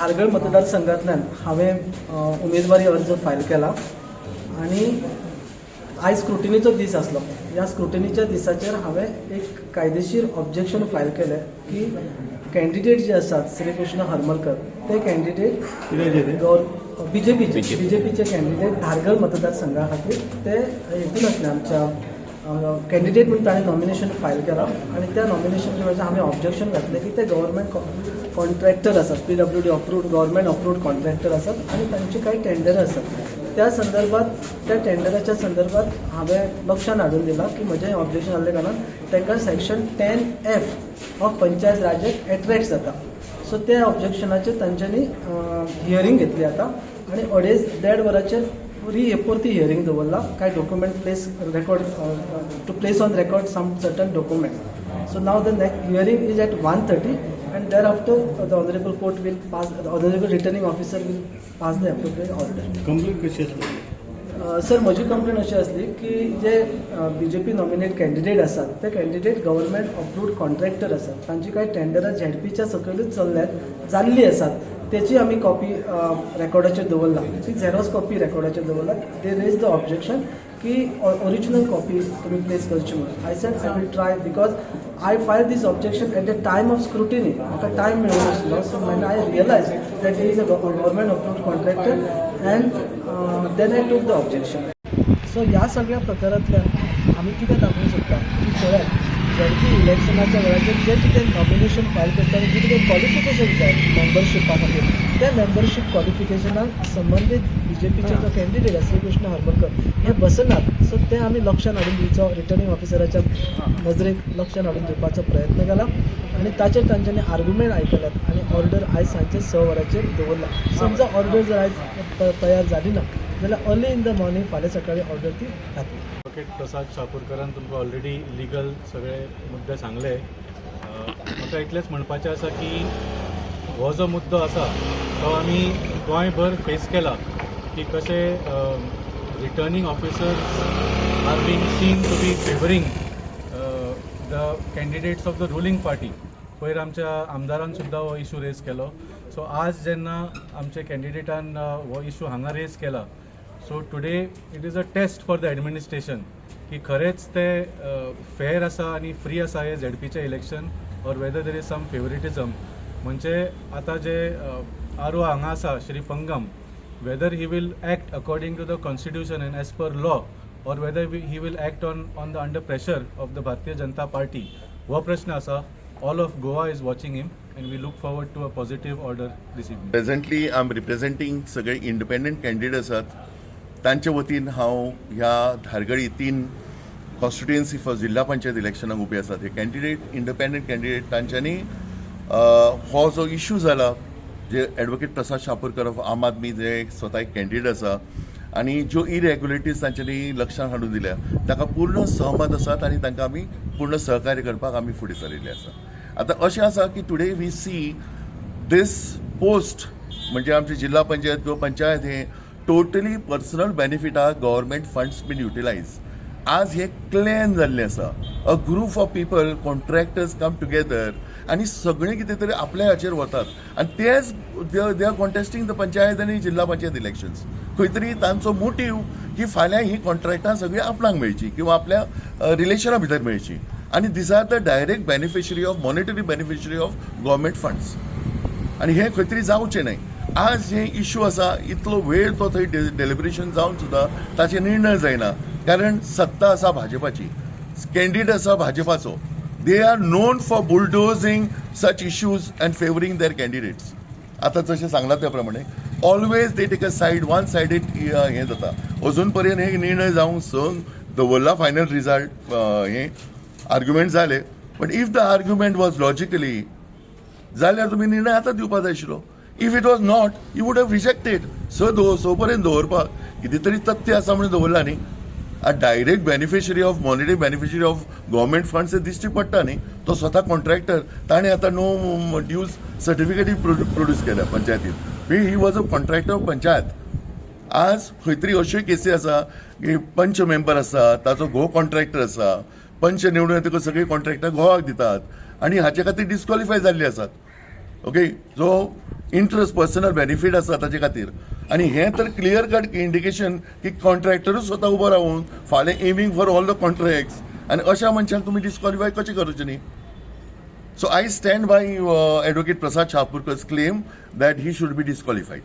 धारगळ मतदारसंघांतल्यान हांवें उमेदवारी अर्ज फायल केला आनी आयज स्क्रुटिनीचो दीस आसलो. ह्या स्क्रुटिनीच्या दिसाचेर हांवें एक कायदेशीर ऑब्जेक्शन फायल केलें की कॅन्डिडेट जे आसात श्रीकृष्ण हरमलकर, ते कॅन्डिडेट गवर बीजेपीचे, बीजेपीचे कॅन्डिडेट धारगळ मतदारसंघा खातीर, ते हेतून आसले आमच्या कॅन्डिडेट म्हणून ताणें नॉमिनेशन फायल केलां आनी त्या नॉमिनेशनच्या वेळार आमी ऑब्जेक्शन घातलें की ते गव्हर्मेंट कॉन्ट्रॅक्टर आसात, PWD approved, government approved contractor आसात आनी तांचे कांय टेंडर आसात. त्या संदर्भात, त्या टेंडराच्या संदर्भात हांवें लक्षान हाडून दिलां की म्हजें ऑब्जेक्शन जाल्ल्या कारणान तांकां section 10F of Panchayat Raj Act attract जाता. सो त्या ऑब्जेक्शनाचेर तांच्यांनी हियरींग घेतली आतां आनी अडेज देड वराचेर री परती हियरींग दवरला, कांय document place record, to place on record some certain document. So now the next hearing is at 1:30 and thereafter the honourable court will pass, the honourable returning officer will pass the appropriate order. Complain कशी आसली? Sir, म्हजी complain अशी आसली की जे BJP nominate candidate आसात, ते candidate government approved contractor आसात. तांची कांय टेंडरां झेडपीच्या सकयलूच चल्ल्यात, जाल्ली आसात. तेची आमी कॉपी रेकॉर्डाचेर दवरला, ती झेरॉक्स कॉपी रेकॉर्डाचेर दवरला. They raise the objection की ओरिजिनल कॉपी तुमी प्लेस करची म्हणून. I said I will try because I file this objection at the time of scrutiny. म्हाका टायम मेळूंक नासलो. So when I realize that he is a government approved contractor and then I took the objection. So ह्या सगळ्या प्रकारांतल्यान आमी कितें दाखोवंक शकता की पळयात, झेडपी इलेक्शनाच्या वेळाचेर जे कितें नॉमिनेशन फायल करता आनी जे कितें क्वॉलिफिकेशन जाय मेंबरशिपा खातीर, त्या मेंबरशीप क्वॉलिफिकेशनाक संबंदीत बीजेपीचे जो कॅन्डिडेट आसा श्रीकृष्ण हरमलकर हे बसनात. सो ते आमी लक्षान हाडून दिवचो, रिटर्निंग ऑफिसराच्या नजरेक लक्षान हाडून दिवपाचो प्रयत्न केला आनी ताचेर तांच्यांनी आर्ग्युमेंट आयकल्यात आनी ऑर्डर आयज सांजचे 6 वरांचेर दवरला. समजा ऑर्डर जर आयज तयार जाली ना जाल्यार अर्ली इन the morning, फाल्यां सकाळी ऑर्डर ती घातली. एडवोकेट प्रसाद शापूरकरान तुमकां ऑलरेडी लिगल सगळे मुद्दे सांगले. म्हाका इतलेंच म्हणपाचें आसा की हो जो मुद्दो आसा तो आमी गोंयभर फेस केला की कशे returning officers are being seen to be favouring the candidates of the ruling party. पयर आमच्या आमदारान सुद्दां हो इशू रेज केलो. सो आज जेन्ना आमच्या कॅन्डिडेटान हो इशू हांगा रेज केला, so today it is a test for the administration की खरेंच ते फेर आसा आनी फ्री आसा हे झेडपीचें election or whether there is some favouritism. म्हणजे आतां जे आर ओ हांगा आसा Shri Pangam, whether he will act according to the constitution and as per law or whether he will act on the under pressure of the Bharatiya Janata Party, हो प्रश्न आसा. All of Goa is watching him and we look forward to a positive order this evening. Presently I am representing सगळे independent candidate आसात, तांचे वतीन हांव ह्या धारगळी तीन कॉन्स्टिट्युएन्सी फॉर जिल्हा पंचायत इलेक्शनाक उबे आसात. हे कॅन्डिडेट इंडिपेंडंट कॅन्डिडेट, तांच्यांनी हो जो इशू जाला, जे एडवोकेट प्रसाद शापूरकर ऑफ आम आदमी जे स्वता एक कॅन्डिडेट आसा आनी ज्यो इरेग्युलरिटीज तांच्यांनी लक्षात हाडून दिल्या, ताका पूर्ण सहमत आसात आनी तांकां आमी पूर्ण सहकार्य करपाक आमी फुडें सरिल्ले आसा. आतां अशें आसा की today we see this post, म्हणजे आमची जिल्हा पंचायत किंवा पंचायत हे टोटली पर्सनल बेनिफिटाक गव्हर्मेंट फंड्स बीन युटिलायज. आज हे क्लॅन जाल्लें आसा. A group of people, contractors come together आनी सगळें कितें तरी आपल्या हाचेर वतात आनी तेच they are contesting the panchayat आनी जिल्हा पंचायत इलेक्शन्स. खंय तरी तांचो मोटीव की फाल्यां ही कॉन्ट्रॅक्टां सगळीं आपणाक मेळची किंवा आपल्या रिलेशना भितर मेळची आनी these are the direct beneficiary of, monetary beneficiary of government funds. आनी हें खंय तरी जावचें न्हय. आज हे इशू आसा, इतलो वेळ तो थंय डेलिब्रेशन जावन सुद्दां ताचे निर्णय जायना, कारण सत्ता आसा भाजपाची, कॅन्डिडेट आसा भाजपाचो. They are known for bulldozing such issues and favouring their candidates. आतां जशें सांगलां त्या प्रमाणे always they take a side, one sided हें जाता. अजून पर्यंत हे निर्णय जावंक संग दवरला फायनल रिजल्ट. हे आर्ग्युमेंट जाले, but if the argument was logically जाल्यार तुमी निर्णय आतां दिवपा जाय आशिल्लो. If it was not, you would have rejected. स पर्यंत दवरपाक कितें तरी तथ्य आसा म्हणून दवरला न्ही. Direct beneficiary of, monetary beneficiary of government funds हे दिश्टी पडटा न्ही. तो स्वता कॉन्ट्रॅक्टर, ताणें आतां नो ड्यूज सर्टिफिकेटूय प्रोड्यूस केल्या पंचायतीन. He was a contractor of panchayat. आज खंय तरी अश्योय केसी आसा की पंच मेंबर आसा, ताचो घोव कॉन्ट्रॅक्टर आसा. पंच निवडून येतकच सगळे कॉन्ट्रॅक्टर घोवाक दितात आनी हाचे खातीर डिस्क्वॉलिफाय जाल्ले आसात. ओके, जो इंट्रस्ट, पर्सनल बेनिफीट आसा ताचे खातीर. आनी हें तर क्लियर कट इंडिकेशन की कॉन्ट्रॅक्टरूच स्वता उबो रावून फाल्यां aiming for all the contracts. आनी अशा मनशांक तुमी डिस्कॉलिफाय कशें करूचें न्ही? So I stand by Advocate Prasad Shahapurkar's claim that he should be disqualified.